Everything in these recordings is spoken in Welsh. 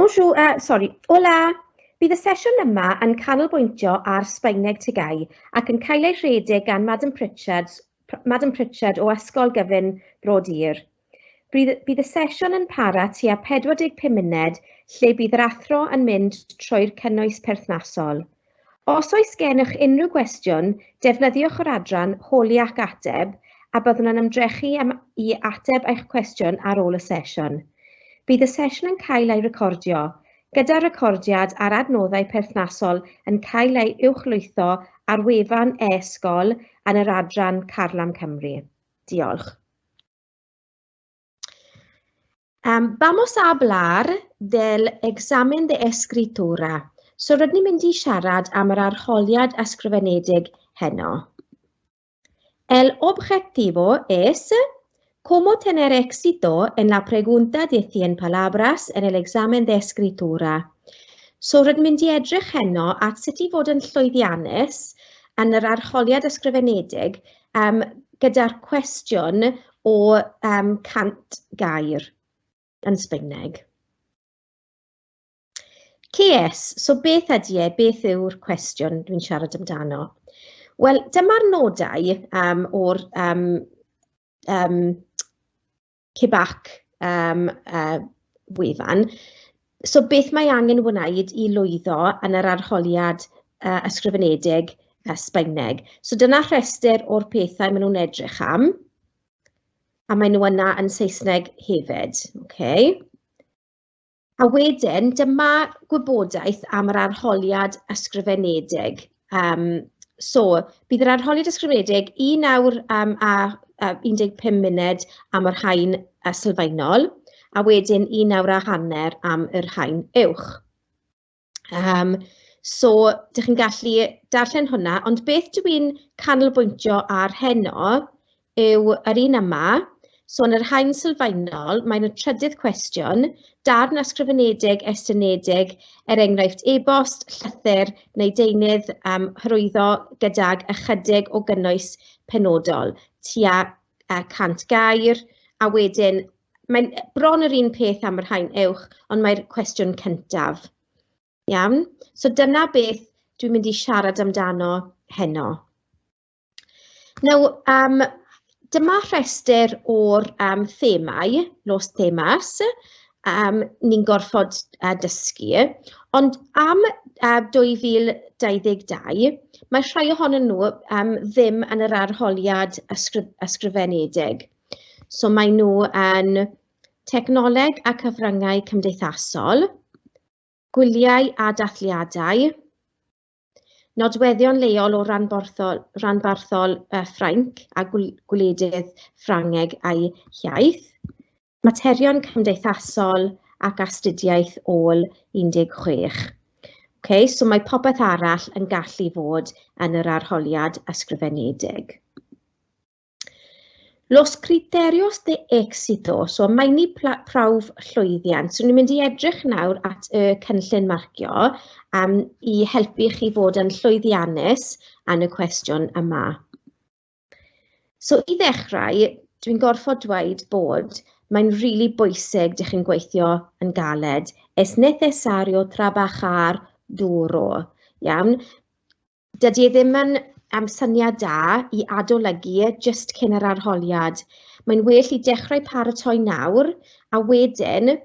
Bonjour, uh, sorry, hola! Bydd y sesiwn yma yn canolbwyntio ar Sbaeneg TGAU ac yn cael ei rhedeg gan Madam Pritchard, Madam Pritchard o Ysgol Gyfun Bro Dur. Bydd, bydd y sesiwn yn para tua 45 munud lle bydd yr athro yn mynd trwy'r cynnwys perthnasol. Os oes gennych unrhyw gwestiwn, defnyddiwch yr adran Holi ac Ateb a byddwn yn ymdrechu am i ateb eich cwestiwn ar ôl y sesiwn. Bydd y sesiwn yn cael ei recordio, gyda'r recordiad a'r adnoddau perthnasol yn cael eu uwchlwytho ar wefan e-sgol yn yr adran Carlam Cymru. Diolch. Vamos a hablar del examen de escritura. So rydyn ni'n mynd i siarad am yr arholiad ysgrifenedig heno. El objetivo es cómo tener éxito en la pregunta de 100 palabras en el examen de escritura. So rydyn mynd i edrych heno at sut i fod yn llwyddiannus yn yr arholiad ysgrifenedig um, gyda'r cwestiwn o um, 100 gair yn Sbaeneg. ¿Qué es? So beth ydy e? Beth yw'r cwestiwn dwi'n siarad amdano? Wel, dyma'r nodau um, o'r um, um, CIBAC um, wefan. So beth mae angen wneud i lwyddo yn yr arholiad ysgrifenedig Sbaeneg? So dyna rhestr o'r pethau maen nhw'n edrych am. A maen nhw yna yn Saesneg hefyd. Okay. A wedyn, dyma gwybodaeth am yr arholiad ysgrifenedig. Um, so, bydd yr arholiad ysgrifenedig 1 awr um, a 15 munud am yr haen uh, sylfaenol, a wedyn 1 awr a hanner am yr haen uwch. Um, so, dych chi'n gallu darllen hwnna, ond beth dwi'n canolbwyntio ar heno yw yr un yma. So, yn yr haen sylfaenol, mae'n y trydydd cwestiwn, darn ysgrifenedig estynedig, er enghraifft e-bost, llythyr neu deunydd um, hyrwyddo gydag ychydig o gynnwys penodol, tua uh, 100 gair, a wedyn mae'n bron yr un peth am yr haen uwch, ond mae'r cwestiwn cyntaf. Iawn? So dyna beth dwi'n mynd i siarad amdano heno. Nawr, um, dyma rhestr o'r um, themau, los temas, um, ni'n gorfod dysgu. Ond am 2022, mae rhai ohonyn nhw um, ddim yn yr arholiad ysgrif ysgrifenedig. So mae nhw yn technoleg a cyfryngau cymdeithasol, gwyliau a dathliadau, nodweddion leol o ranbarthol, ranbarthol uh, Ffrainc a gwledydd Ffrangeg a'i hiaith, materion cymdeithasol ac astudiaeth ôl 16. Okay, so mae popeth arall yn gallu fod yn yr arholiad ysgrifenedig. Los criterios de éxito, so meini prawf llwyddiant. So ni'n mynd i edrych nawr at y cynllun marcio um, i helpu chi fod yn llwyddiannus yn y cwestiwn yma. So i ddechrau, dwi'n gorfod dweud bod mae'n rili really bwysig dych chi'n gweithio yn galed. Es necesario trabajar duro. Iawn? Dydy e ddim yn um, syniad da i adolygu jyst cyn yr arholiad. Mae'n well i dechrau paratoi nawr, a wedyn,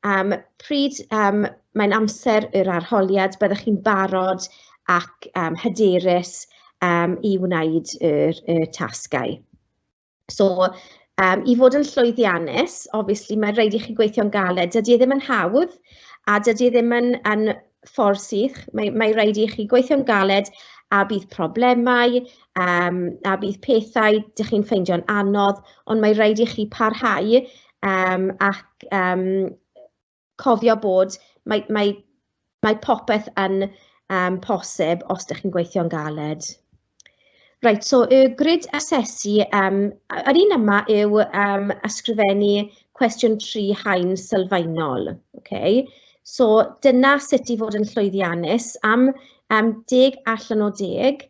um, pryd um, mae'n amser yr arholiad, byddwch chi'n barod ac um, hyderus um, i wneud yr, y tasgau. So, um, i fod yn llwyddiannus, obviously, mae rhaid i chi gweithio'n galed. Dydy e ddim yn hawdd, a dydy e ddim yn, yn ffordd sych. Mae, mae rhaid i chi gweithio'n galed a bydd problemau, um, a bydd pethau dych chi'n ffeindio'n anodd, ond mae rhaid i chi parhau um, ac um, cofio bod mae, mae, mae popeth yn um, posib os ydych chi'n gweithio'n galed. Reit, so y grid asesu, um, yr un yma yw um, ysgrifennu cwestiwn 3 haen sylfaenol. Okay? So dyna sut i fod yn llwyddiannus am um, 10 allan o 10.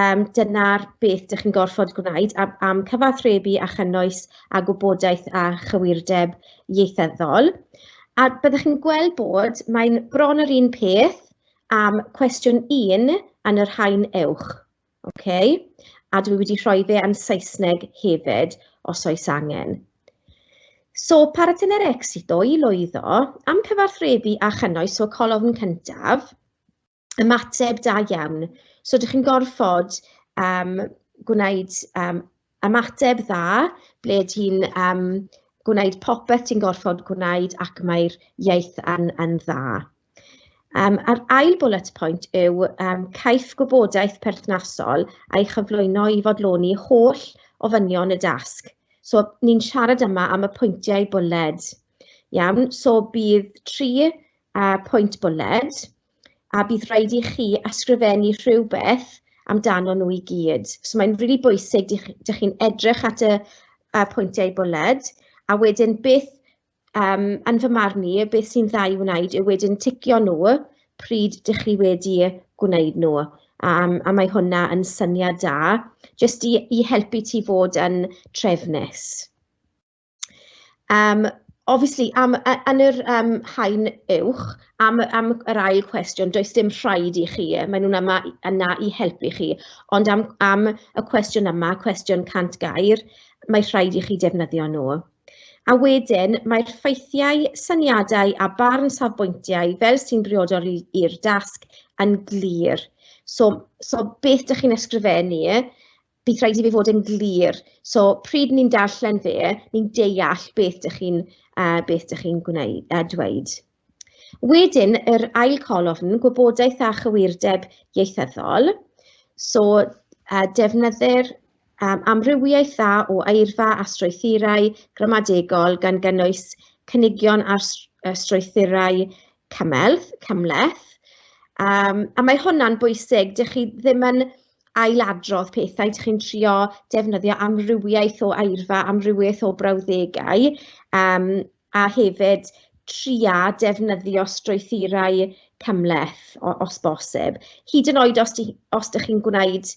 Um, dyna'r beth dych chi'n gorfod gwneud am, am cyfathrebu a chynnwys a gwybodaeth a chywirdeb ieithyddol. A byddwch chi'n gweld bod mae'n bron yr un peth am cwestiwn 1 yn yr haen uwch. Okay? A dwi wedi rhoi fe yn Saesneg hefyd, os oes angen. So, para tener éxito, i lwyddo, am cyfathrebu a chynnwys, so colofn cyntaf, ymateb da iawn. So, dych chi'n gorfod gwneud ymateb dda, ble ti'n gwneud popeth ti'n gorfod gwneud ac mae'r iaith yn, yn dda. A'r ail bullet point yw caiff gwybodaeth perthnasol a'i chyflwyno i fodloni holl ofynion y dasg. So, ni'n siarad yma am y pwyntiau bwled. Iawn, so bydd 3 pwynt bwled, a bydd rhaid i chi ysgrifennu rhywbeth amdano nhw i gyd. So mae'n rili really bwysig, dych chi'n edrych at y pwyntiau bwled, a wedyn beth, yn fy marn i, beth sy'n dda i wneud yw wedyn ticio nhw pryd dych chi wedi gwneud nhw. A mae hwnna yn syniad da, jyst i helpu ti fod yn trefnus. Obviously, yn yr haen uwch, am yr ail cwestiwn, does dim rhaid i chi, maen nhw'n yma yna i helpu chi, ond am y cwestiwn yma, cwestiwn 100 gair, mae rhaid i chi defnyddio nhw. A wedyn, mae'r ffeithiau, syniadau a barn safbwyntiau fel sy'n briodol i'r dasg yn glir. So beth dych chi'n ysgrifennu, bydd rhaid i fi fod yn glir. So, pryd ni'n darllen fe, ni'n deall beth dych chi'n beth dych chi'n gwneud, dweud. Wedyn, yr ail colofn, gwybodaeth a chywirdeb ieithyddol. So, defnyddir amrywiaeth dda o eirfa a strwythurau gramadegol gan gynnwys cynigion ar strwythurau cymhleth. A mae hwnna'n bwysig, dych chi ddim yn ailadrodd pethau, dych chi'n trio defnyddio amrywiaeth o eirfa, amrywiaeth o brawddegau, a hefyd tria defnyddio strwythurau cymhleth os bosib. Hyd yn oed os dych chi'n gwneud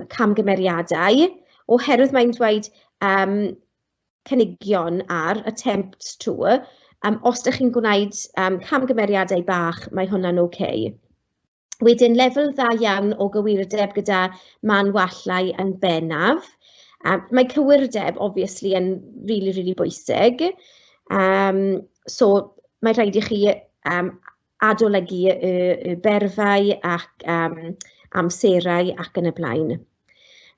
camgymeriadau, oherwydd mae'n dweud cynigion ar attempts to, os dych chi'n gwneud camgymeriadau bach, mae hwnna'n okay. Wedyn, lefel dda iawn o gywirdeb gyda man wallau yn bennaf. Mae cywirdeb, obviously, yn really, really bwysig. So, mae rhaid i chi adolygu y berfau ac amserau ac yn y blaen.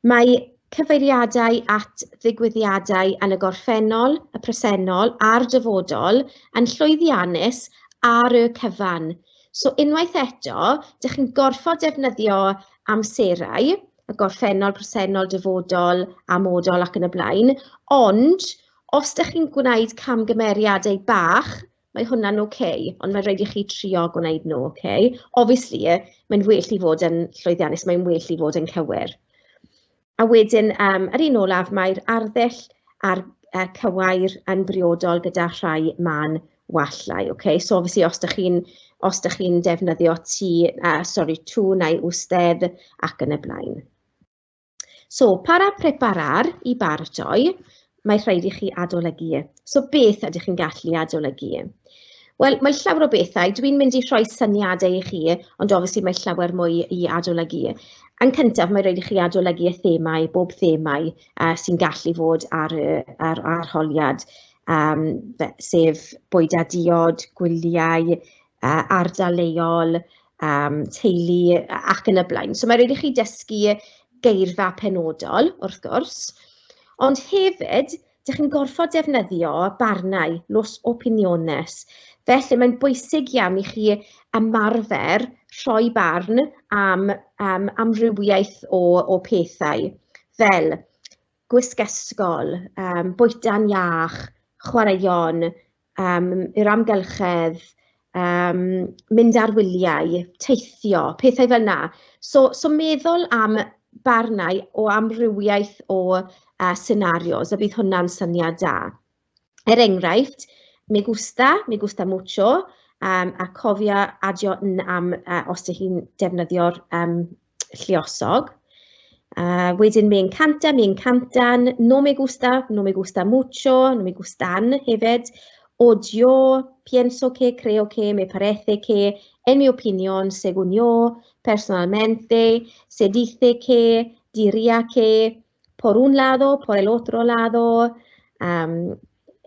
Mae cyfeiriadau at ddigwyddiadau yn y gorffennol, y presennol a'r dyfodol yn llwyddiannus ar y cyfan. So unwaith eto, dych chi'n gorfod defnyddio amserau, y gorffennol, presennol, dyfodol, amodol ac yn y blaen, ond os dych chi'n gwneud camgymeriadau bach, mae hwnna'n okay, ond mae rhaid i chi trio gwneud nhw, okay? Obviously, mae'n well i fod yn llwyddiannus, mae'n well i fod yn cywir. A wedyn, yr un olaf, mae'r arddull a'r cywair yn briodol gyda rhai mân wallau, okay? So obviously, os dych chi'n defnyddio ti, sorry, tú neu usted ac yn y blaen. So, para preparar, i baratoi, mae rhaid i chi adolygu. So, beth ydych chi'n gallu adolygu? Wel, mae llawer o bethau. Dwi'n mynd i rhoi syniadau i chi, ond obviously mae llawer mwy i adolygu. Yn cyntaf, mae rhaid i chi adolygu y themau, bob themau sy'n gallu fod ar y ar arholiad, sef bwyd a diod, gwyliau, ardal leol, teulu ac yn y blaen. So mae rhaid i chi dysgu geirfa penodol, wrth gwrs, ond hefyd, dych chi'n gorfod defnyddio barnau, los opiniones. Felly mae'n bwysig iawn i chi ymarfer rhoi barn am amrywiaeth o pethau, fel gwisg ysgol, bwyta'n iach, chwaraeon, yr amgylchedd, mynd ar wyliau, teithio, pethau fel 'na. So meddwl am barnau o amrywiaeth o scenarios, a bydd hwnna'n syniad da. Er enghraifft, me gusta, me gusta mucho, a cofio adio n am os ydych chi'n defnyddio'r lluosog. Wedyn me encanta, me encantan, no me gusta, no me gusta mucho, no me gustan hefyd. Odio, pienso que, creo que, me parece que, en mi opinión, según yo, personalmente, se dice que, diría que, por un lado, por el otro lado,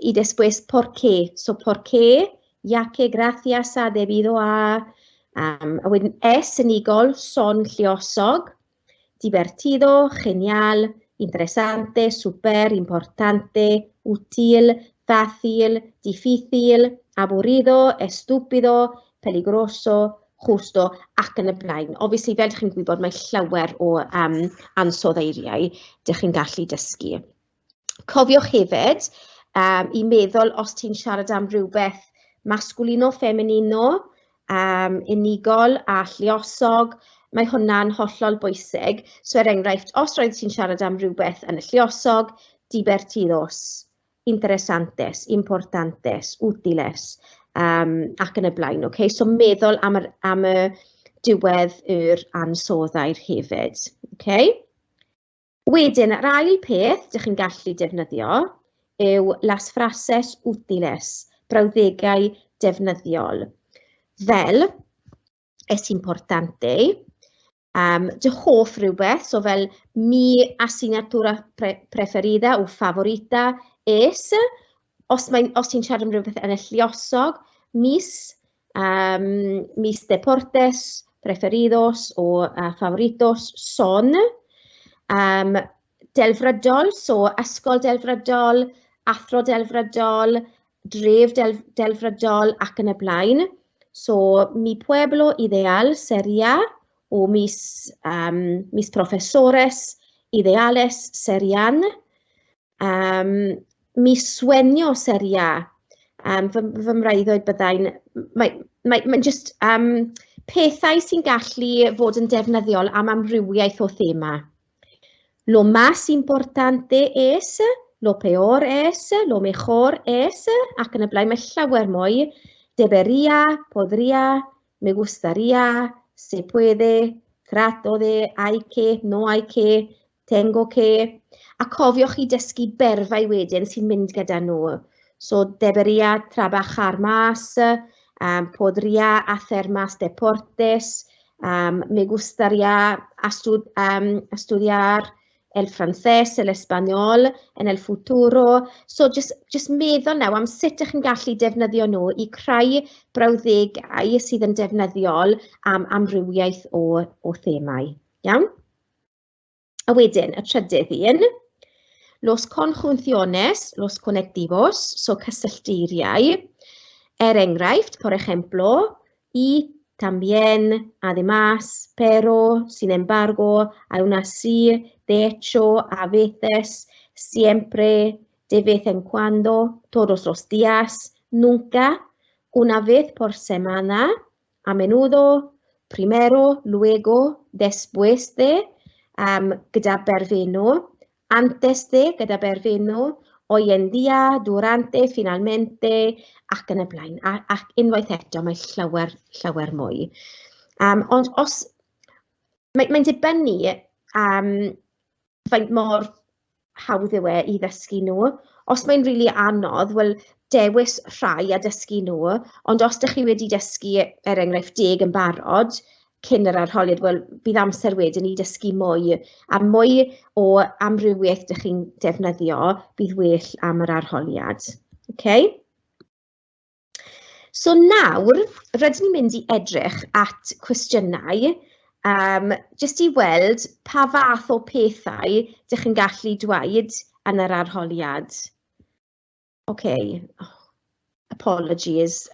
y después por qué. So, por qué, ya que, gracias a, debido a, a wedyn es unigol, son lluosog, divertido, genial, interesante, super, importante, útil, fácil, difícil, aburrido, estúpido, peligroso, justo, ac yn y blaen. Obviously, fel ydych chi'n gwybod, mae llawer o ansoddeiriau dych chi'n gallu dysgu. Cofiwch hefyd i meddwl os ti'n siarad am rhywbeth masculino, feminino, unigol a lluosog, mae hwnna'n hollol bwysig. So er enghraifft, os roedd ti'n siarad am rhywbeth yn y lluosog, divertidos, interesantes, importantes, útiles, ac yn y blaen. Okay? So meddwl am y diwedd yr ansoddair hefyd. Okay? Wedyn, yr ail peth dych chi'n gallu defnyddio yw las frases útiles, brawddegau defnyddiol. Fel, es importante, dy hoff rhywbeth, so fel mi asignatura preferida o favorita es, os ti'n siarad am rhywbeth yn y lluosog, mis deportes preferidos o favoritos son, delfrydol, so ysgol delfrydol, athro delfrydol, dref delfrydol ac yn y blaen. So, mi pueblo ideal sería, o mis profesores ideales serían. Mi sueño sería, fy mreuddwyd byddai'n, mae just pethau sy'n gallu fod yn defnyddiol am amrywiaeth o thema. Lo más importante es, lo peor es, lo mejor es, ac yn y blaen, mae llawer mwy. Debería, podría, me gustaría, se puede, trato de, hay que, no hay que, tengo que. A cofiwch i dysgu berfau wedyn sy'n mynd gyda nhw. So, debería trabajar más, podría hacer más deportes, me gustaría estudiar el francés, el español en el futuro. So, just meddwl nawr am sut ydych chi'n gallu defnyddio nhw i creu brawddegau sydd yn defnyddiol am amrywiaeth o themau. Iawn? A wedyn, y trydydd un, los conjunciones, los conectivos, so cysyllteiriau. Er enghraifft, por ejemplo, y también, además, pero, sin embargo, aún así, de hecho, a veces, siempre, de vez en cuando, todos los días, nunca, una vez por semana, a menudo, primero, luego, después de, gyda berfenw, antes de, gyda berfenw, hoy en día, durante, finalmente, ac yn y blaen. Ac unwaith eto, mae llawer, llawer mwy. Ond os... Mae'n dibynnu faint mor hawdd yw e i ddysgu nhw. Os mae'n rili anodd, wel, dewis rhai a dysgu nhw, ond os dych chi wedi dysgu, er enghraifft, 10 yn barod, cyn yr arholiad, wel, bydd amser wedyn i dysgu mwy, a mwy o amrywiaeth dych chi'n defnyddio, bydd well am yr arholiad. Okay? So nawr, rydyn ni'n mynd i edrych at cwestiynau, jyst i weld pa fath o pethau dych chi'n gallu dweud yn yr arholiad. OK, oh, apologies,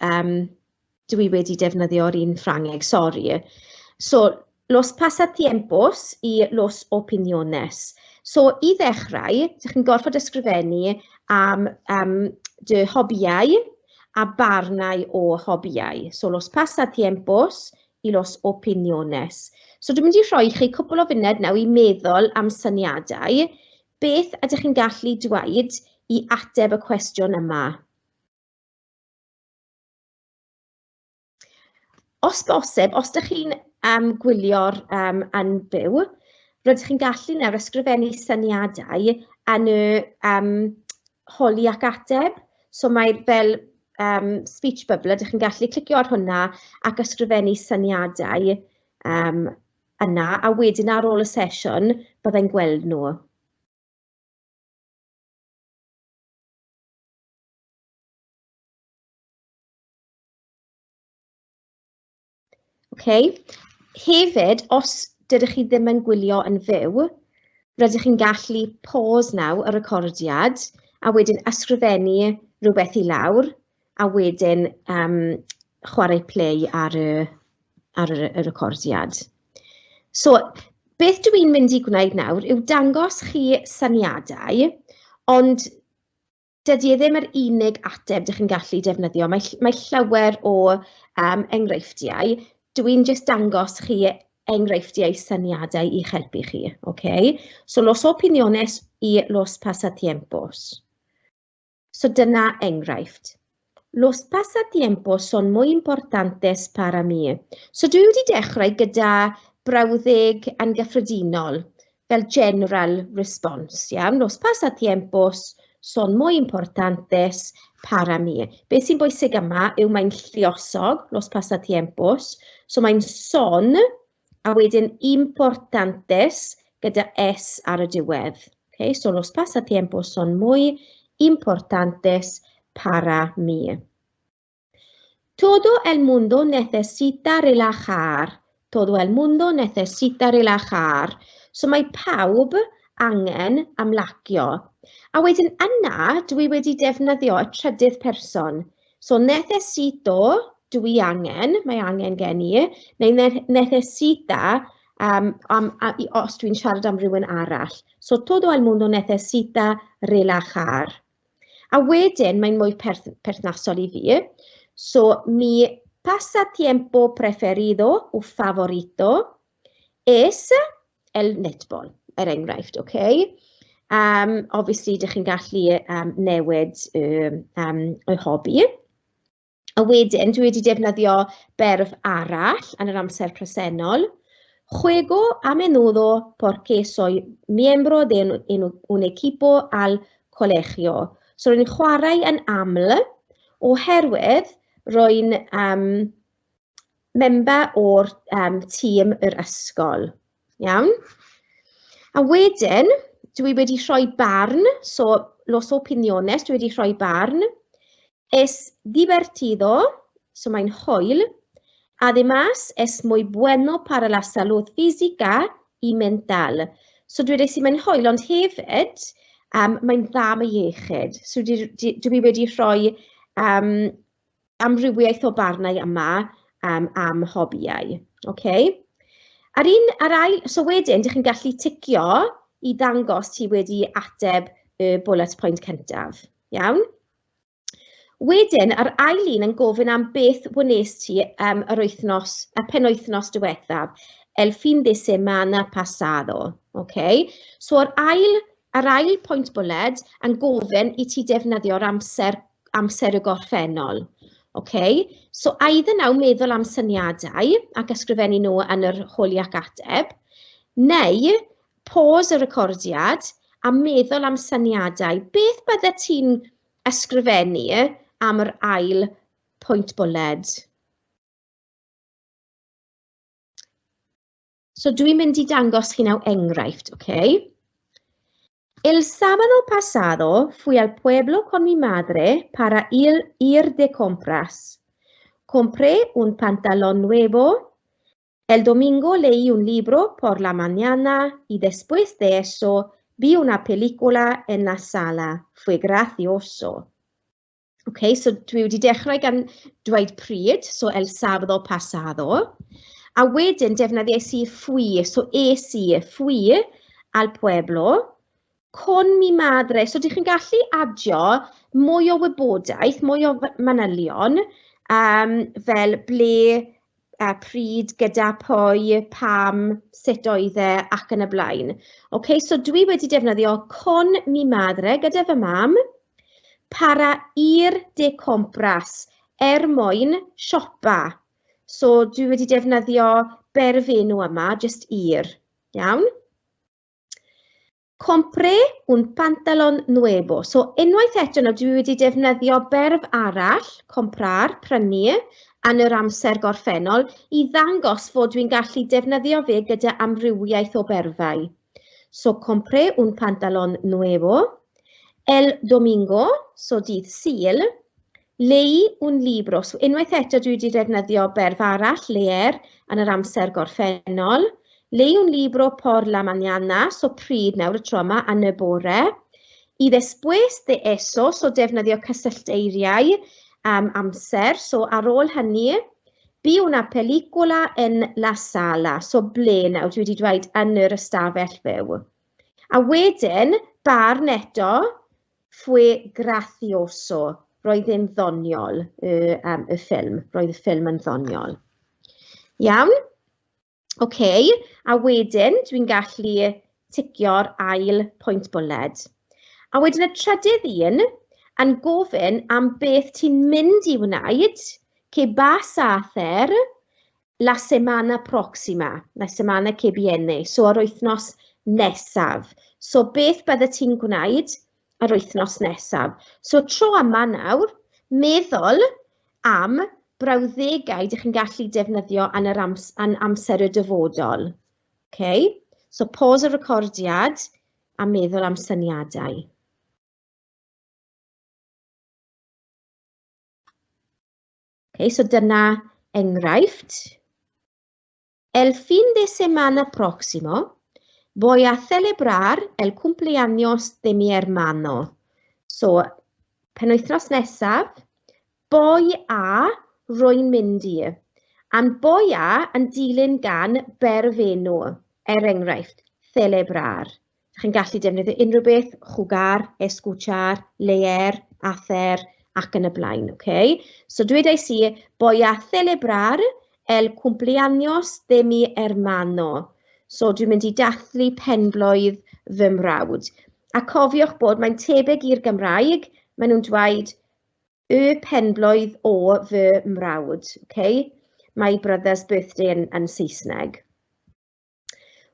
dwi wedi defnyddio'r un Ffrangeg, sori. So, los pasatiempos y los opiniones. So, i ddechrau, dych chi'n gorfod ysgrifennu am dy hobïau a barnau o hobïau. So, los pasatiempos y los opiniones. So, dwi'n mynd i rhoi chi cwpl o funed nawr i meddwl am syniadau. Beth ydych chi'n gallu dweud i ateb y cwestiwn yma? Os bosib, os ydych chi'n gwylio'r yn byw, rydych chi'n gallu nawr ysgrifennu syniadau yn y holi ac ateb. So mae fel speech bubble, ydych chi'n gallu clicio ar hwnna ac ysgrifennu syniadau yna, a wedyn ar ôl y sesiwn, byddai'n gweld nhw. Okay. Hefyd, os dydych chi ddim yn gwylio yn fyw, rydych chi'n gallu pause naw y recordiad a wedyn ysgrifennu rhywbeth i lawr a wedyn chwarae play ar y recordiad. So, beth dwi'n mynd i gwneud nawr yw dangos chi syniadau, ond dydy e ddim yr unig ateb dych chi'n gallu defnyddio. Mae llawer o enghreifftiau. Dwi'n jyst dangos chi enghreifftiau syniadau i'ch helpu chi. Okay? So, los opiniones y los pasatiempos. So, dyna enghraifft. Los pasatiempos son muy importantes para mí. So, dwi wedi dechrau gyda brawddeg yn gyffredinol, fel general response, iawn? Los pasatiempos son muy importantes para mí. Beth sy'n bwysig yma yw mae'n lluosog, los pasatiempos, so mae'n son, a wedyn importantes gyda S ar y diwedd. Okay, so los pasatiempos son muy importantes para mí. Todo el mundo necesita relajar. Todo el mundo necesita relajar. So mae pawb angen ymlacio. A wedyn yna, dwi wedi defnyddio y trydydd person. So necesito, dwi angen, mae angen gen i, neu necesita, os dwi'n siarad am rhywun arall. So todo el mundo necesita relajar. A wedyn, mae'n mwy perthnasol i fi. So, mi pasatiempo preferido o favorito es el netball, er enghraifft, okay? Obviously, dych chi'n gallu newid y hobi. A wedyn, dwi wedi defnyddio berf arall yn yr amser presennol. Juego a menudo porque soy miembro de un equipo al colegio. So, rwy'n chwarae yn aml oherwydd rwy'n member o'r tîm yr ysgol. Iawn? A wedyn, dwi wedi rhoi barn, so los opiniones, dwi wedi rhoi barn. Es divertido, so mae'n hwyl. Además, es muy bueno para la salud física y mental. So dwi wedi mae'n hwyl, ond hefyd, mae'n dda am y iechyd. So dwi wedi rhoi amrywiaeth o barnau yma am hobïau. Okay? Ar un, ar ail, so wedyn, dych chi'n gallu ticio i ddangos ti wedi ateb y bullet point cyntaf. Iawn? Wedyn, yr ail un yn gofyn am beth wnes ti yr wythnos, y penwythnos diwethaf, el fin de semana pasado. Okay? So, yr ail pwynt bwled yn gofyn i ti defnyddio'r amser y gorffennol. Okay? So, either naw meddwl am syniadau ac ysgrifennu nhw yn yr holi ac ateb, neu pause y recordiad a meddwl am syniadau. Beth bydde ti'n ysgrifennu am yr ail pwynt bwled? So dwi'n mynd i dangos chi nawr enghraifft, okay? El sábado pasado fui al pueblo con mi madre para ir de compras. Compré un pantalón nuevo. El domingo leí un libro por la mañana y después de eso vi una película en la sala. Fue gracioso. Okay, so dwi wedi dechrau gan dweud pryd, so el sábado pasado. A wedyn defnyddiais i fui, so es i, fui al pueblo con mi madre. So dych chi'n gallu adio mwy o wybodaeth, mwy o manylion, fel ble, pryd, gyda pwy, pam, sut oedd e, ac yn y blaen. Okay, so dwi wedi defnyddio con mi madre gyda fy mam para ir de compras, er mwyn siopa. So dwi wedi defnyddio berfenw yma, just ir. Iawn? Compré un pantalón nuevo. So, unwaith eto nawr, dwi wedi defnyddio berf arall, comprar, prynu, yn yr amser gorffennol, i ddangos fod dwi'n gallu defnyddio fe gyda amrywiaeth o berfau. So, compré un pantalón nuevo. El domingo, so dydd Sul, leí un libro. So, unwaith eto dwi wedi defnyddio berf arall, leer, yn yr amser gorffennol. Leí un libro por la mañana, so pryd nawr y tro yma, yn y bore. Y después de eso, so defnyddio cysyllteiriau um, amser, so ar ôl hynny, vi una película en la sala, so ble nawr, dwi wedi dweud yn yr ystafell fyw. A wedyn, barn eto, fue gracioso. Roedd e'n ddoniol, y, um, y ffilm. Roedd y ffilm yn ddoniol. Iawn? Oce, a wedyn dwi'n gallu ticio'r ail pwynt bwled. A wedyn y trydydd un yn gofyn am beth ti'n mynd i wneud, que vas a hacer, la semana próxima, la semana que viene, so yr wythnos nesaf. So beth bydde ti'n gwneud yr wythnos nesaf? So tro yma nawr, meddwl am brawddegau dych chi'n gallu defnyddio yn, yr ams yn amser y dyfodol. Okay? So pause y recordiad a meddwl am syniadau. Okay, so dyna enghraifft. El fin de semana próximo voy a celebrar el cumpleaños de mi hermano. So, penwythnos nesaf, voy a, rwy'n mynd i. A'n voy a yn dilyn gan berfenw, er enghraifft, celebrar. Chi'n gallu defnyddio unrhyw beth, jugar, escuchar, leer, hacer, ac yn y blaen. Okay? So dwedais i, voy a celebrar el cumpleaños de mi hermano. So dwi'n mynd i dathlu penblwydd fy mrawd. A cofiwch bod mae'n tebyg i'r Gymraeg, maen nhw'n dweud y penblwydd o fy mrawd. Okay? My brother's birthday yn, yn Saesneg.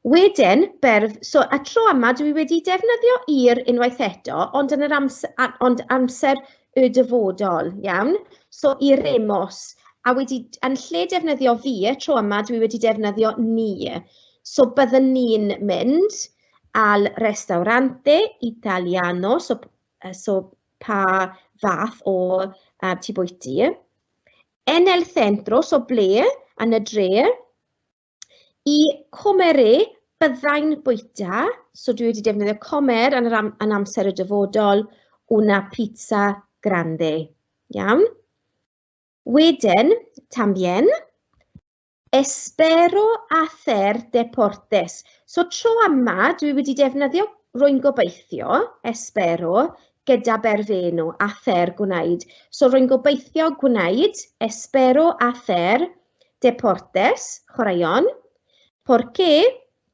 Wedyn, berf, so y tro yma dwi wedi defnyddio ir unwaith eto, ond yn yr amser, ond amser y dyfodol, iawn? So iremos, a wedi, yn lle defnyddio fi, y tro yma dwi wedi defnyddio ni. So byddwn ni'n mynd al restaurante italiano, so, so pa fath o tŷ bwyty. En el centro, so ble, yn y dre. I comeré, byddai'n bwyta, so dwi wedi defnyddio comer yn, yr am, yn amser y dyfodol, una pizza grande. Iawn? Wedyn, también, espero hacer deportes. So tro yma, dwi wedi defnyddio rwy'n gobeithio, espero, gyda berfenw, hacer, gwneud. So rwy'n gobeithio gwneud, espero hacer deportes, chwaraeon, porque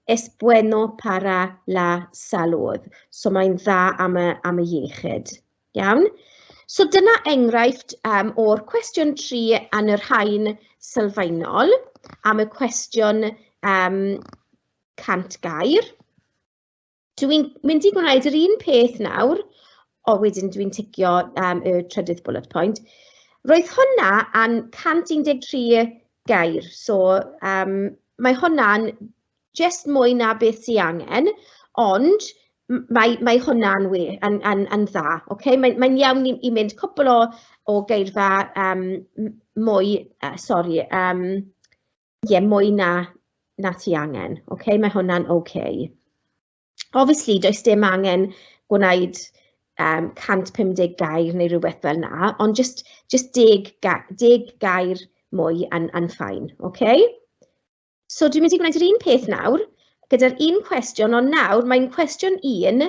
es bueno para la salud. So mae'n dda am y, am y iechyd. Iawn? So dyna enghraifft um, o'r cwestiwn 3 yn yr haen sylfaenol am y cwestiwn um, 100 gair. Dwi'n mynd i gwneud yr un peth nawr, o wedyn dwi'n ticio um, y trydydd bullet point. Roedd hwnna yn 113 gair, so um, mae hwnna'n just mwy na beth sy'n angen, ond mae, mae hwnna'n we, yn, yn, yn dda. Okay? Mae'n mae iawn i, i mynd cwpl o, o geirfa um, mwy, uh, sorry, um, ie, mwy na, na ti angen. Okay? Mae hwnna'n okay. Obviously, does dim angen gwneud um, 150 gair neu rhywbeth fel na, ond just, just 10, ga 10 gair mwy yn, yn ffain, okay? So dwi'n mynd i gwneud yr un peth nawr, gyda'r un cwestiwn, ond nawr mae'n cwestiwn un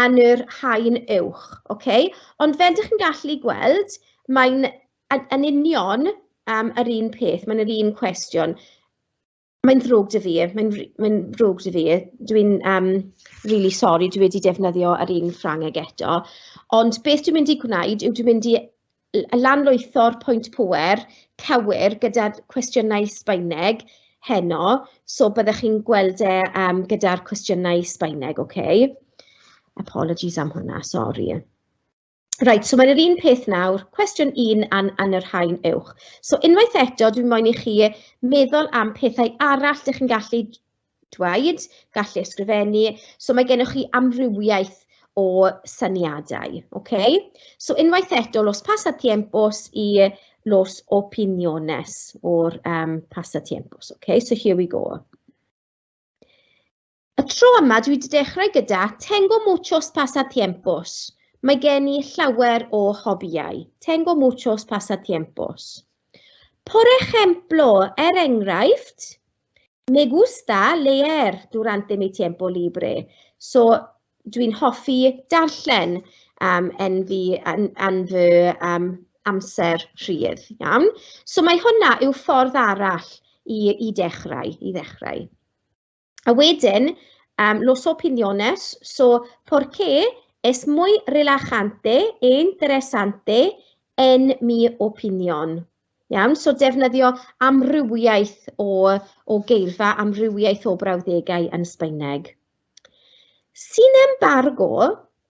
yn yr haen uwch, okay? Ond fel ydych chi'n gallu gweld, mae'n yn, yn union um, yr un peth, mae'n yr un cwestiwn. Mae'n ddrwg dy fi, mae'n mae ddrwg dy fi. Dwi'n um, really sorry, dwi wedi defnyddio yr un Ffrangeg eto. Ond beth dwi'n mynd i gwneud yw dwi'n mynd i lanlwytho'r pwynt pŵer cywir gyda'r cwestiynau Sbaeneg heno, so byddech chi'n gweld e um, gyda'r cwestiynau Sbaeneg, oce? Okay? Apologies am hwnna, sori. Reit, so mae'n yr un peth nawr, cwestiwn un yn, yn yr haen uwch. So unwaith eto, dwi'n moyn i chi meddwl am pethau arall dych chi'n gallu dweud, gallu ysgrifennu. So mae gennych chi amrywiaeth o syniadau, okay? So unwaith eto, los pasatiempos y los opiniones o'r um, pasatiempos, okay? So here we go. Y tro yma dwi wedi dechrau gyda Tengo muchos pasatiempos. Mae gen i llawer o hobïau. Tengo muchos pasatiempos. Por ejemplo, er enghraifft, me gusta leer durante mi tiempo libre. So, dwi'n hoffi darllen um, yn, fi, yn, yn fy um, amser rhydd. Iawn? So mae hwnna yw ffordd arall i, i dechrau. I ddechrau. A wedyn, um, los opiniones, so por qué es muy relajante e interesante en mi opinión. Iawn, so defnyddio amrywiaeth o, o geirfa, amrywiaeth o brawddegau yn Sbaeneg. Sin embargo,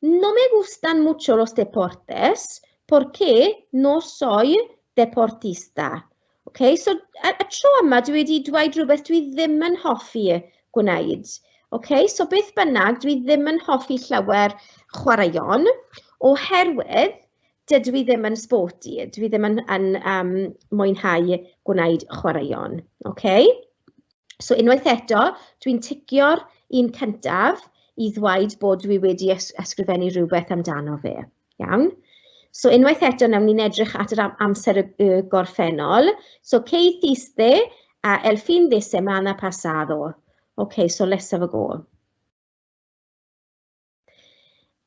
no me gustan mucho los deportes porque no soy deportista. Okay, so y, y tro yma dwi wedi dweud rhywbeth dwi ddim yn hoffi gwneud. Okay, so beth bynnag, dwi ddim yn hoffi llawer chwaraeon oherwydd dydw i ddim yn sporty, dwi ddim yn, yn um, mwynhau gwneud chwaraeon. Okay? So unwaith eto, dwi'n ticio'r un cyntaf i ddweud bod dwi wedi ysgrifennu rhywbeth amdano fe. Iawn? So unwaith eto, nawn ni'n edrych at yr amser y, y gorffennol. So, ¿qué hiciste a el fin de semana pasado? Okay, so let's have a go.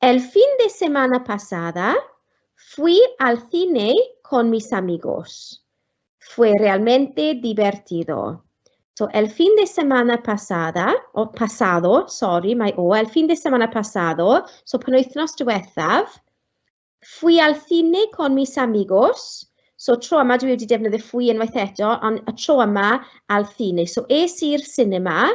El fin de semana pasada fui al cine con mis amigos. Fue realmente divertido. So, el fin de semana pasada, o pasado, sorry, mae o, el fin de semana pasado, so penwythnos diwethaf, fui al cine con mis amigos. So, tro yma dwi wedi defnyddio fui unwaith eto, ond y tro yma al cine. So, es i'r cinema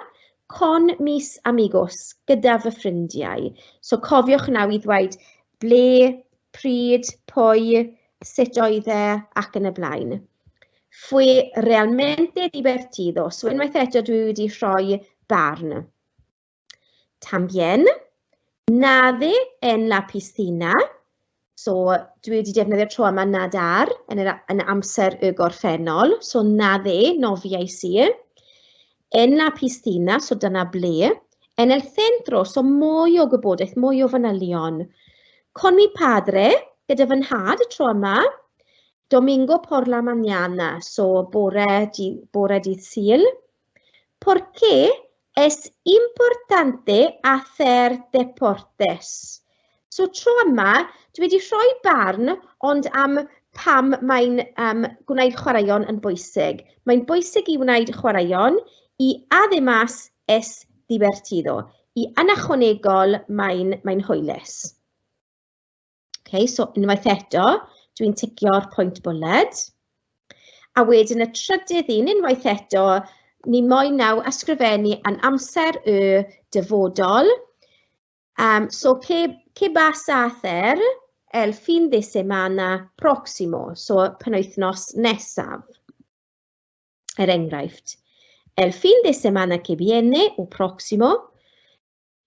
con mis amigos, gyda fy ffrindiau. So, cofiwch nawr i ddweud ble, pryd, pwy, sut oedd e, ac yn y blaen. Fue realmente divertido. So unwaith eto dwi wedi rhoi barn. También, nade en la piscina. So dwi wedi defnyddio'r tro yma nadar yn, yr, yn amser y gorffennol. So nade, nofiais i. En la piscina, so dyna ble. En el centro, so mwy o gwybodaeth, mwy o fanylion. Con mi padre, gyda fy nhad y tro yma. Domingo por la mañana, so bore, di, bore dydd Sul. Porque es importante hacer deportes. So tro yma, dwi wedi rhoi barn, ond am pam mae'n um, gwneud chwaraeon yn bwysig. Mae'n bwysig i wneud chwaraeon i además es divertido. I yn ychwanegol, mae'n mae hwylus. Okay, so unwaith eto, dwi'n ticio'r pwynt bwled. A wedyn y trydydd un, unwaith eto, ni moyn naw ysgrifennu yn amser y dyfodol. Um, so, ¿qué, ¿qué vas a hacer el fin de semana próximo? So, penwythnos nesaf. Er enghraifft, el fin de semana que viene o próximo,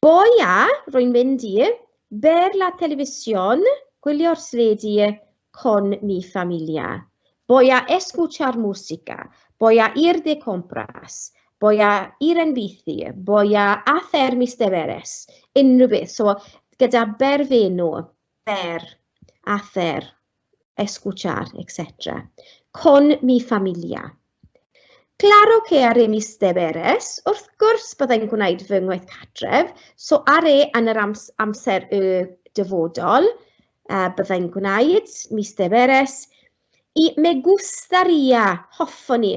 voy a, rwy'n mynd i, ver la televisión, gwylio'r sledu con mi familia. Voy a escuchar música. Voy a ir de compras. Voy a ir en bici. Voy a hacer mis deberes. Unrhyw beth. So, gyda berfenw, ver, hacer, escuchar, etc. Con mi familia. Claro que haré mis deberes. Wrth gwrs byddai'n gwneud fy ngwaith cartref. So haré yn yr amser y dyfodol. Uh, byddai'n gwneud mis deberes. I me gustaría, hoffwn i.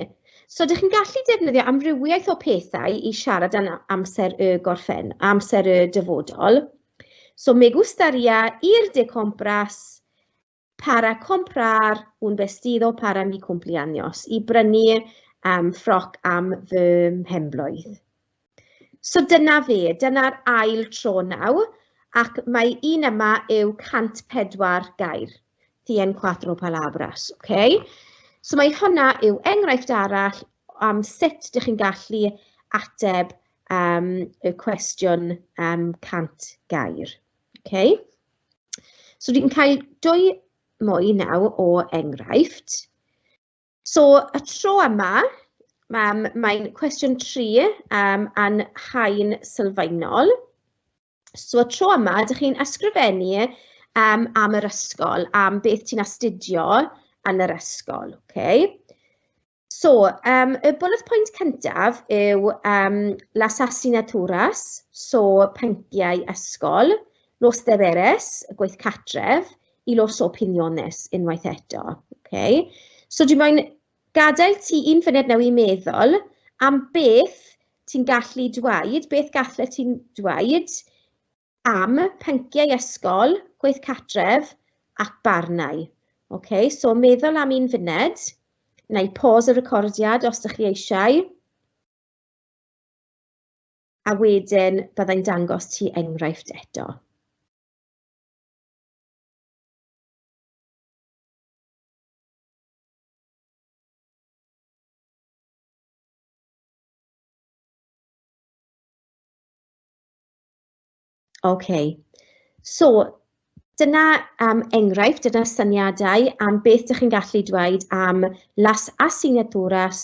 So, dych chi'n gallu defnyddio amrywiaeth o pethau i siarad am amser y gorffen, amser y dyfodol. So, me gustaría ir de compras para comprar un vestido para mi cumpleaños, i brynu um, ffroc am fy mhenblwydd. So dyna fe, dyna'r ail tro naw. Ac mae un yma yw 104 gair. Cien cuatro palabras, okay? So mae hwnna yw enghraifft arall am sut dych chi'n gallu ateb y cwestiwn 100 gair. Okay? So dwi'n cael dwy mwy naw o enghraifft. So y tro yma, mae'n cwestiwn 3 a'n haen sylfaenol. So y tro yma, ydych chi'n ysgrifennu am yr ysgol, am beth ti'n astudio yn yr ysgol. Okay? So, y bullet point cyntaf yw las asignaturas, so pynciau ysgol, los deberes, y gwaith cartref, y los opiniones, unwaith eto. Okay? So, dwi'n moyn gadael ti un funud naw i meddwl am beth ti'n gallu dweud, beth gallet ti'n dweud am pynciau ysgol, gwaith cartref ac barnau. OK, so meddwl am un funed, neu pause y recordiad os ydych chi eisiau. A wedyn byddai'n dangos ti enghraifft eto. OK, so dyna enghraifft, dyna syniadau am beth ydych chi'n gallu dweud am las asignaturas,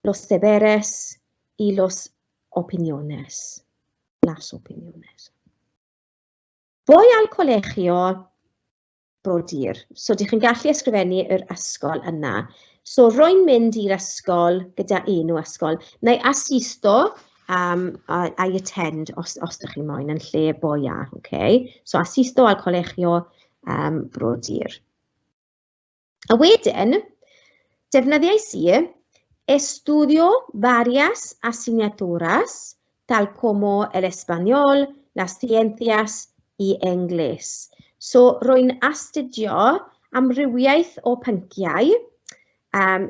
los deberes y los opiniones. Las opiniones. Voy al colegio brodyr. So, dych chi'n gallu ysgrifennu yr ysgol yna. So, rwy'n mynd i'r ysgol gyda enw ysgol. Neu asisto, I attend, os dych chi'n moyn, yn lle voy a, okay? So, asisto al colegio brodyr. A wedyn, defnyddiais i estudio varias asignaturas, tal como el español, las ciencias y inglés. So, rwy'n astudio amrywiaeth o pynciau,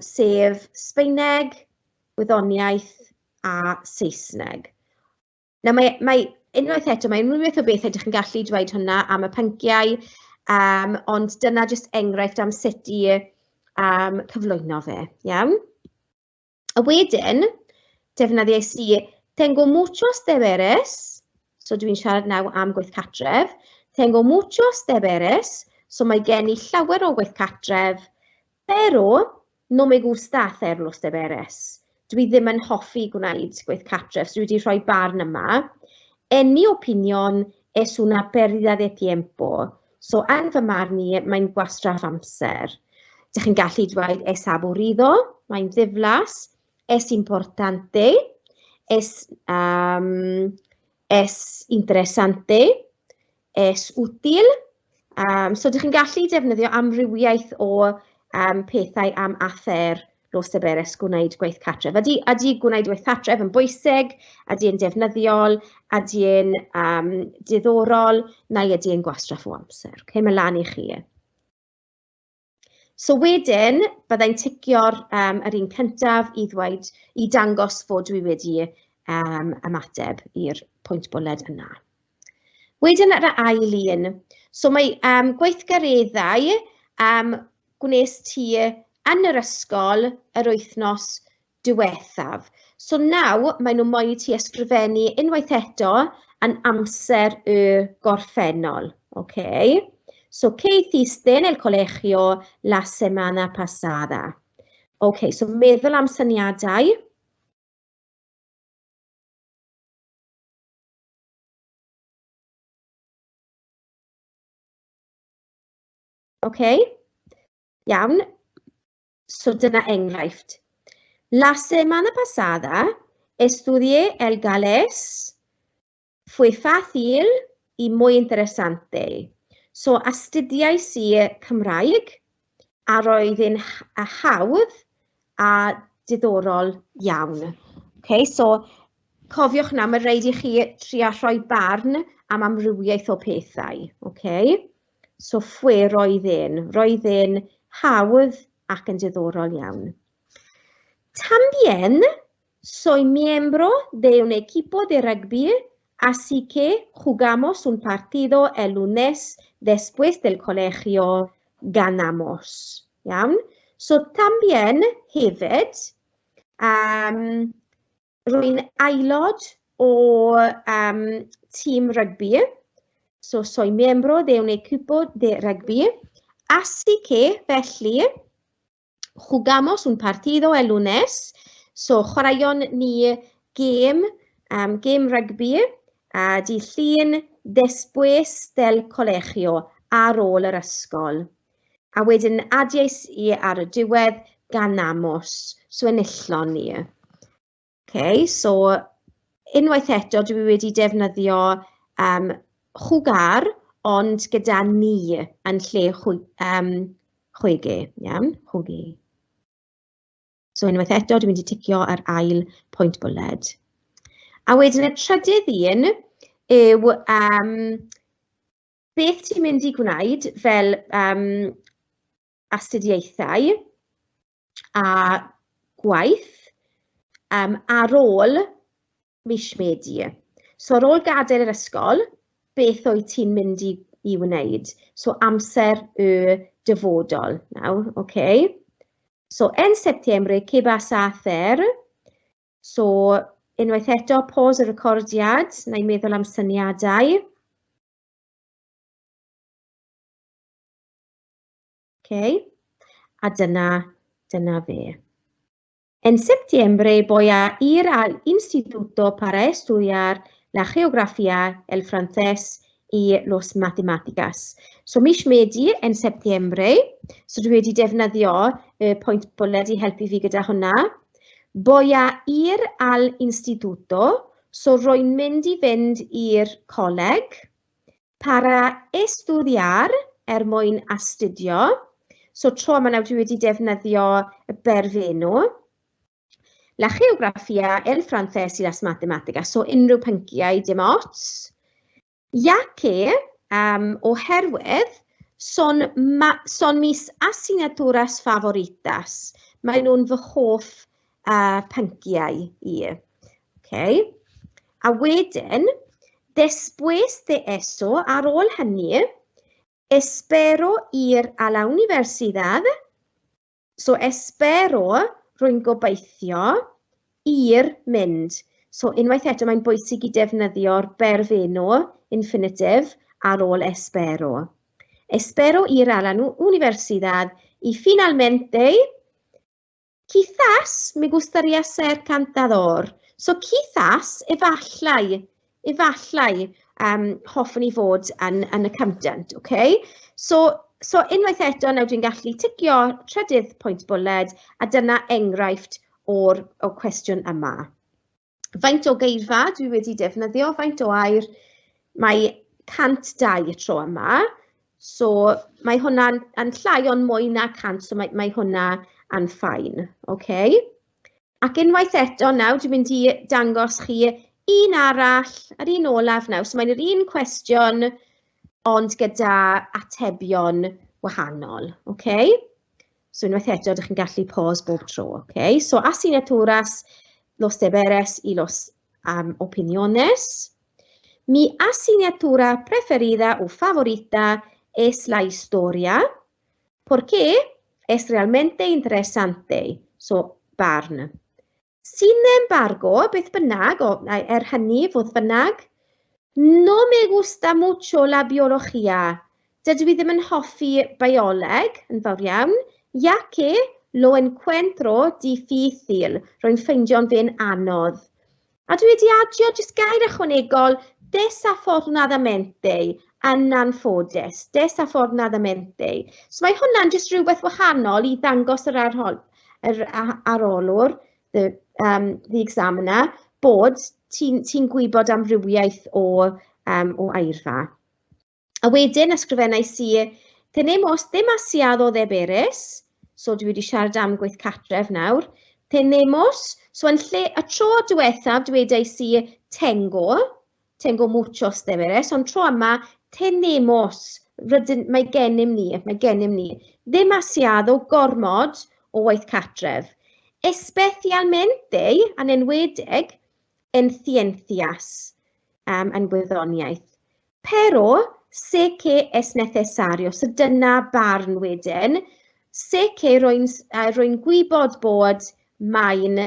sef Sbaeneg, Gwyddoniaeth a Saesneg. Nawr, mae, mae, unwaith eto, mae unrhyw o bethau ydych chi'n gallu dweud hwnna am y pynciau, ond dyna jyst enghraifft am sut i cyflwyno fe, iawn? A wedyn, defnyddiais i tengo muchos deberes, so dwi'n siarad nawr am gwaith cartref, tengo muchos deberes, so mae gen i llawer o gwaith cartref, pero no me gusta hacer los deberes. Dwi ddim yn hoffi gwneud gwaith cartref, so dwi wedi rhoi barn yma. En mi opinión es una pérdida de tiempo. So, yn fy marn i, mae'n gwastraff amser. Dych chi'n gallu dweud es aburrido, mae'n ddiflas, es importante, es interesante, es útil. So, dych chi'n gallu defnyddio amrywiaeth o pethau am hacer los deberes, gwneud gwaith cartref. Ydy gwneud gwaith cartref yn bwysig, ydy yn defnyddiol, ydy yn diddorol, neu ydy yn gwastraff o amser. Okay, mae lan i chi. So wedyn, byddai'n ticio'r yr un cyntaf i ddweud, i dangos fod dwi wedi ymateb i'r pwynt bwled yna. Wedyn yr ail un. So mae gweithgareddau gwnes ti yn yr ysgol yr wythnos diwethaf. So nawr maen nhw moyn i ti ysgrifennu unwaith eto yn amser y gorffennol. Okay? So, ¿qué hiciste en el colegio la semana pasada? Okay, so meddwl am syniadau. Okay? Iawn. So dyna enghraifft. La semana pasada estudié el galés. Fue fácil y muy interesante. So astudiais i Cymraeg a roedd yn hawdd a diddorol iawn. Okay, so cofiwch na, mae rhaid i chi trio rhoi barn am amrywiaeth o pethau. Okay? So fue roedd e'n. Roedd e'n hawdd ac yn diddorol iawn. También soy miembro de un equipo de rugby Así que jugamos un partido el lunes después del colegio, ganamos. Iawn? So también hefyd, rwy'n aelod o tîm rygbi. So soy miembro de un equipo de rugby. Así que, felly, jugamos un partido el lunes. So chwaraeon ni gêm, gêm rygbi, dydd Llun después del colegio, ar ôl yr ysgol. A wedyn adiais i ar y diwedd, ganamos. So enillon ni. Okay, so unwaith eto dwi wedi defnyddio jugar, ond gyda ni yn lle jugué, iawn, jugué. So unwaith eto dwi'n mynd i ticio ar ail pwynt bwled. A wedyn y trydydd un yw beth ti'n mynd i gwneud fel astudiaethau a gwaith ar ôl mis Medi. So ar ôl gadael yr ysgol, beth wyt ti'n mynd i wneud? So amser y dyfodol nawr, okay. So en septiembre, ¿qué vas a hacer? So unwaith eto, pause y recordiad, na i meddwl am syniadau. Okay. A dyna fe. En septiembre voy a ir al instituto para estudiar la geografía, el francés y los matemáticas. So mis Medi en septiembre, so dwi wedi defnyddio y pwynt bwled i helpu fi gyda hwnna. Voy a ir al instituto, so rwy'n mynd i fynd i'r coleg. Para estudiar, er mwyn astudio. So tro yma nawr dwi wedi defnyddio y berfenw. La geografía, el francés y las matemáticas. So unrhyw pynciau, dim ots. Ya que, oherwydd, son mis asignaturas favoritas. Maen nhw'n fy hoff pynciau i. Okay. A wedyn, después de eso, ar ôl hynny, espero ir a la universidad. So espero, rwy'n gobeithio, ir mynd. So unwaith eto mae'n bwysig i defnyddio'r berfenw infinitive ar ôl espero. Espero ir a la universidad y finalmente, quizás me gustaría ser cantador. So quizás, efallai hoffwn i fod yn accountant, okay? So unwaith eto, nawr dwi'n gallu ticio trydydd pwynt bwled, a dyna enghraifft o'r cwestiwn yma. Faint o geirfa dwi wedi defnyddio, faint o air? Mae 102 y tro yma. So mae hwnna'n yn llai ond mwy na 100, so mae hwnna yn fine. Okay? Ac unwaith eto nawr, dwi'n mynd i dangos chi un arall, yr un olaf nawr. So mae'n yr un cwestiwn, ond gyda atebion wahanol. Okay? So unwaith eto, ydych chi'n gallu pause bob tro. Okay? So asignaturas, los deberes y los opiniones. Mi asignatura preferida o favorita es la historia, porque es realmente interesante. So, barn. Sin embargo, beth bynnag, o, er hynny, fodd bynnag, no me gusta mucho la biología. Dydw i ddim yn hoffi bioleg yn fawr iawn, ya que lo encuentro difícil. Rwy'n ffeindio'n fe'n anodd. A dwi wedi adio jyst gair ychwanegol, desafortunadamente, yn anffodus, desafortunadamente. So mae hwnna'n jyst rhywbeth wahanol i ddangos yr arolwr, the examiner, bod ti'n ti gwybod amrywiaeth o eirfa. A wedyn ysgrifennais i, tenemos demasiado deberes, so dwi wedi siarad am gwaith cartref nawr. Tenemos, so yn lle y tro diwethaf dwedais i tengo, tengo muchos deberes, ond tro yma tenemos, rydyn, mae gennym ni, mae gennym ni. Demasiado, gormod o waith cartref. Especialmente, yn enwedig, en ciencias. um, yn gwyddoniaeth. Pero, sé que es necesario. So dyna barn wedyn. Sé que rwy'n uh, rwy gwybod bod mae'n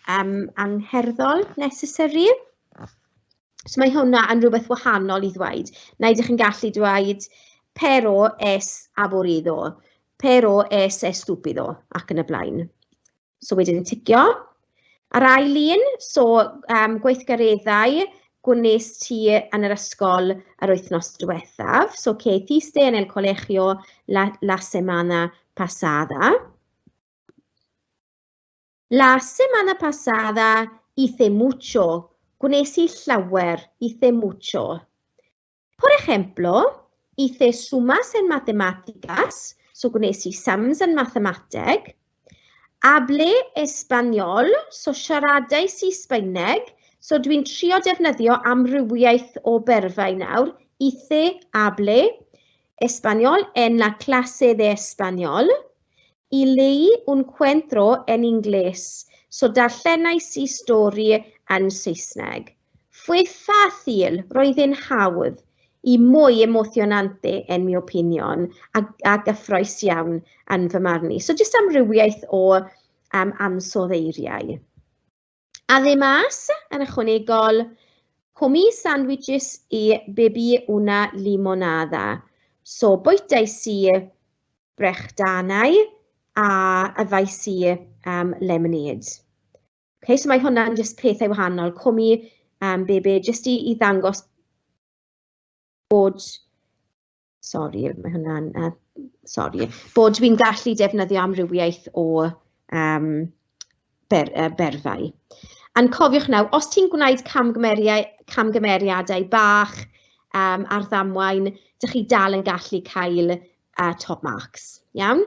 um, angherddol, necessary. So mae hwnna yn rhywbeth wahanol i ddweud. Na ydych chi'n gallu dweud pero es aburrido, pero es estúpido, ac yn y blaen. So wedyn ticio. A'r ail un, so um, gweithgareddau gwnes ti yn yr ysgol yr wythnos diwethaf. So, que hiciste en el colegio la, la semana pasada? La semana pasada hice mucho. Gwnes i llawer, hice mucho. Por ejemplo, hice sumas en matemáticas, so gwnes i sums yn mathemateg. Hablé español, so siaradais i Sbaeneg, so dwi'n trio defnyddio amrywiaeth o berfau nawr. Hice, hablé, español en la clase de español. Y leí un cuento en inglés, so darllenais i stori yn Saesneg. Fue fácil, roedd e'n hawdd, y muy emocionante en mi opinión, a, a gyffroes iawn yn fy marn i. So jyst amrywiaeth o um, ansoddeiriau. Además, yn ychwanegol, comí sándwiches y bebí una limonada. So, bwytais i brechdanau a yfais i um, lemonade. Okay, so mae hwnna'n just pethau wahanol. Comí, um, bebí, just i, i ddangos bod Sori, mae hwnna'n... Uh, sori. Bod dwi'n gallu defnyddio amrywiaeth o um, ber, uh, berfau. A'n cofiwch nawr, os ti'n gwneud camgymeriadau bach um, ar ddamwain, dych chi dal yn gallu cael uh, top marks. Iawn?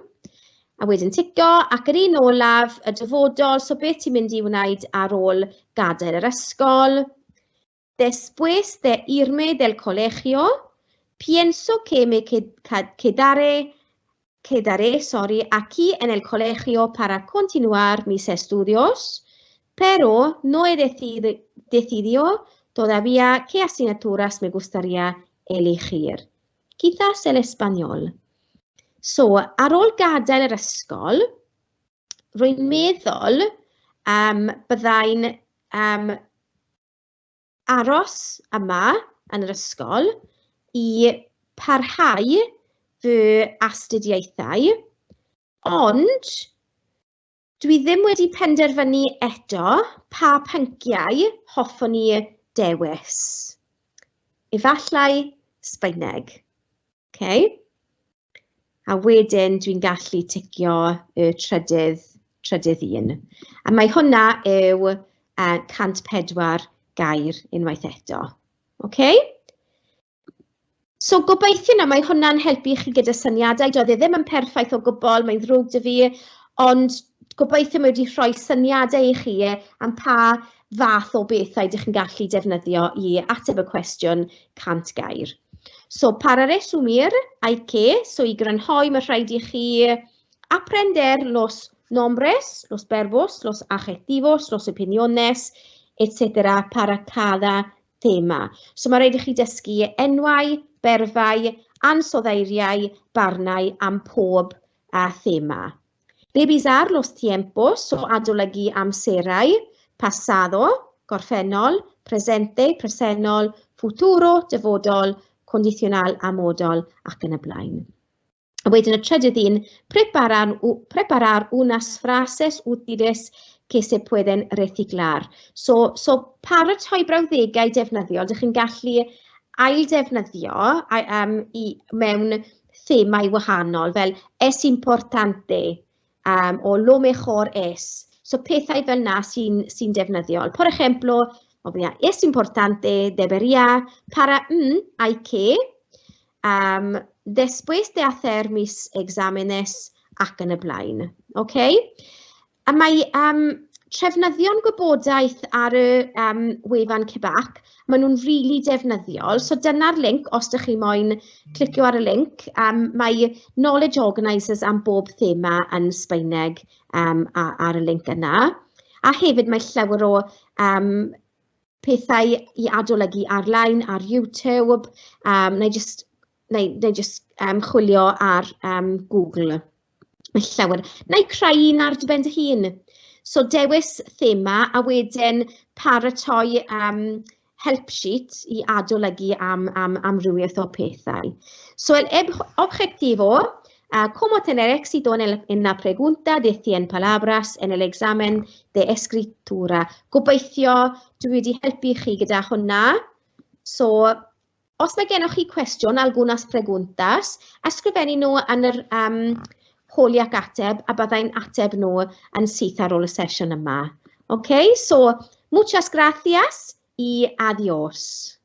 A wedyn ticio, ac yr un olaf, y dyfodol, so beth ti'n mynd i wneud ar ôl gadael yr ysgol? Después de irme del colegio, pienso que me quedaré, quedaré sorry, aquí en el colegio para continuar mis estudios, pero no he decidido todavía qué asignaturas me gustaría elegir. Quizás el español. So, ar ôl gadael yr ysgol, rwy'n meddwl um, byddai'n um, aros yma yn yr ysgol i parhau fy astudiaethau, ond dwi ddim wedi penderfynu eto pa pynciau hoffwn i dewis. Efallai Sbaeneg. Okay. A wedyn dwi'n gallu ticio y trydydd, trydydd un. A mae hwnna yw uh, 104 gair unwaith eto. Okay? So gobeithio na mae hwnna'n helpu chi gyda syniadau. Doedd e ddim yn perffaith o gwbl, mae'n ddrwg dy fi, ond gobeithio mae wedi rhoi syniadau i chi am pa fath o bethau ydych chi'n gallu defnyddio i ateb y cwestiwn 100 gair. So, para resumir, hay que, so i grynhoi, mae rhaid i chi aprender los nombres, los verbos, los adjetivos, los opiniones, etc. para cada tema. So mae rhaid i chi dysgu enwau, berfau, ansoddeiriau, barnau am pob uh, thema. Revisar los tiempos, so adolygu amserau, pasado, gorffennol, presente, presennol, futuro, dyfodol, condicional, amodol ac yn y blaen. A wedyn y trydydd un, preparar, preparar unas frases útiles que se pueden reciclar. So, so paratoi brawddegau defnyddiol, dych chi'n gallu ailddefnyddio um, i, mewn themau wahanol, fel es importante um, o lo mejor es. So pethau fel na sy'n sy defnyddiol. Por ejemplo, obvia, es importante, debería, para, mm, hay que, um, después de hacer mis exámenes ac yn y blaen. Okay? A mae um, trefnyddion gwybodaeth ar y um, wefan CBAC, maen nhw'n rili really defnyddiol. So dyna'r link, os ydych chi moyn clicio ar y link. Um, mae Knowledge Organisers am bob thema yn Sbaeneg um, ar y link yna. A hefyd mae llawer o um, Pethau i adolygu ar-lein ar YouTube, neu jyst, neu jyst chwilio ar Google. Mae llawer. Neu creu un ar dy ben dy hun. So dewis thema a wedyn paratoi help sheet i adolygu am amrywiaeth o pethau. So el objetivo, cómo tener éxito en la pregunta de 100 palabras en el examen de escritura. Gobeithio dwi wedi helpu chi gyda hwnna. So, os mae gennych chi cwestiwn, algunas preguntas, ysgrifennu nhw yn yr holi ac ateb a byddai'n ateb nhw yn syth ar ôl y sesiwn yma. OK, so muchas gracias y adiós.